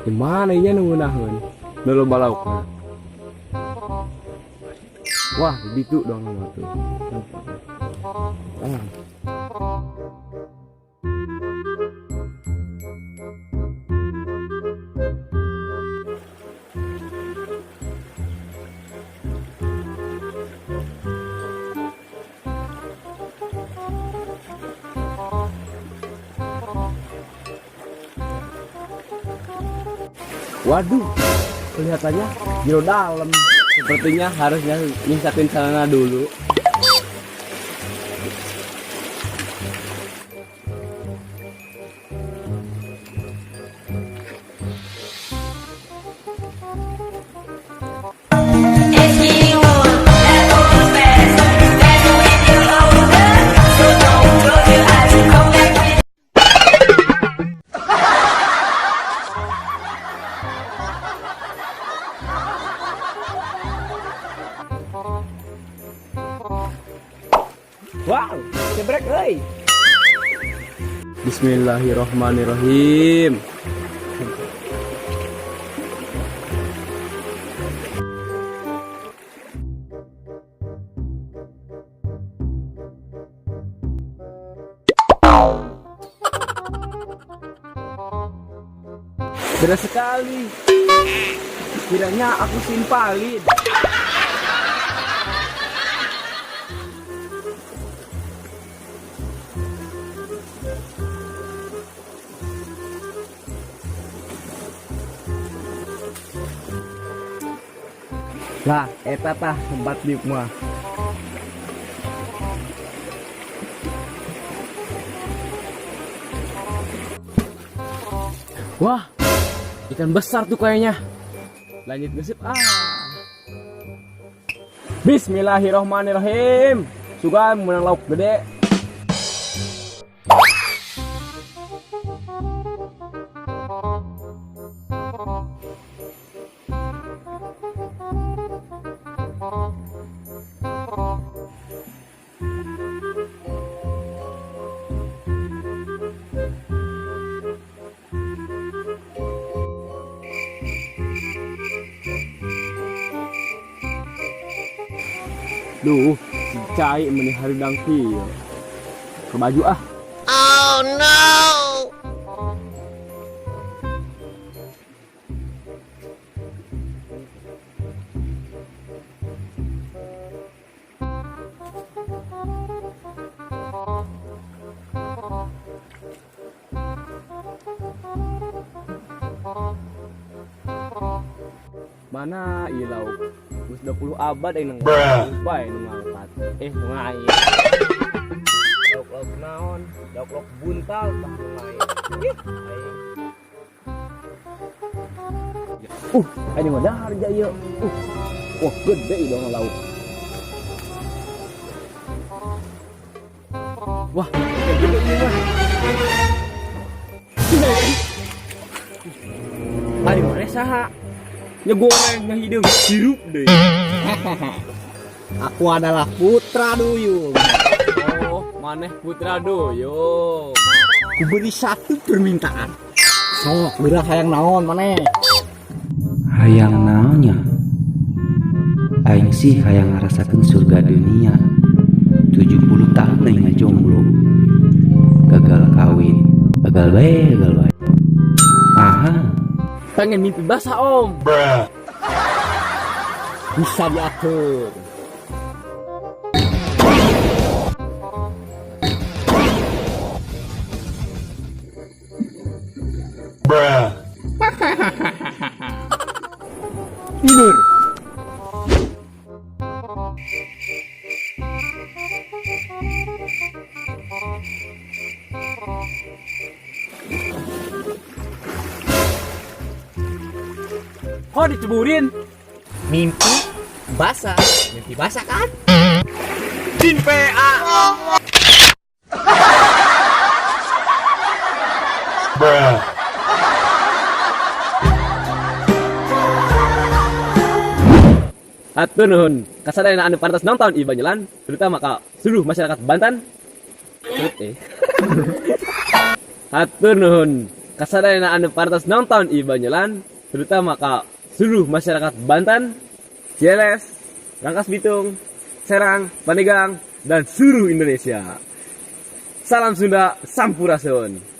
Di mana ieu nu ngeunaheun? Nu loba laukna. Wah, di ditu dong mah tuh. Ah. Waduh, kelihatannya jero dalam. Sepertinya harusnya nyisakin celana dulu. Wow, cebrek euy. Bismillahirrahmanirrahim. Berat sekali. Kiranya aku simpalin. Lah, eta tah tempat diuk mah. Wah, ikan besar tuh kayaknya. Lanjut ngesip ah. Bismillahirrahmanirrahim. Sugan menang lauk gede. Duh, si cai meni haridang kieu. Ke baju ah. Oh no! Mana ieu lauk? Geus 20 abad aing nang bae nu ngangkat. Nu ngait. Lauk-lauk naon? Lauk-lauk buntal tah nu ngait. Ih, aing. Aing mah dahar ja ieu. Wah, gede ieu dong lauk. Wah, ikan gede ieu mah. Ari maneh saha? Nya goreng, nya hideung, hirup deui. Aku adalah putra duyung. Oh, maneh putra duyung. Kuberi satu permintaan. Sok, geura hayang naon maneh? Hayang naonnya? Aing sih hayang ngarasakeun surga dunia. 70 tahun aing ngajomblo. Gagal kawin, gagal bae, gagal bae. Aha. Pengen mimpi basah, Om. Bruh. Bisa diatur. Bruh. Tidur. Kok diceburin? Mimpi basah. Mimpi basah kan? Jin PA. Bruh. Hatur nuhun. Kasadayana anu parantos nonton ieu banyelan, terutama ka seluruh masyarakat Banten. Hatur nuhun. Ka sadayana anu parantos nonton ieu banyolan, terutama ka seluruh masyarakat Banten, Cileles, Rangkas Bitung, Serang, Pandeglang, dan seluruh Indonesia. Salam Sunda, Sampurasun.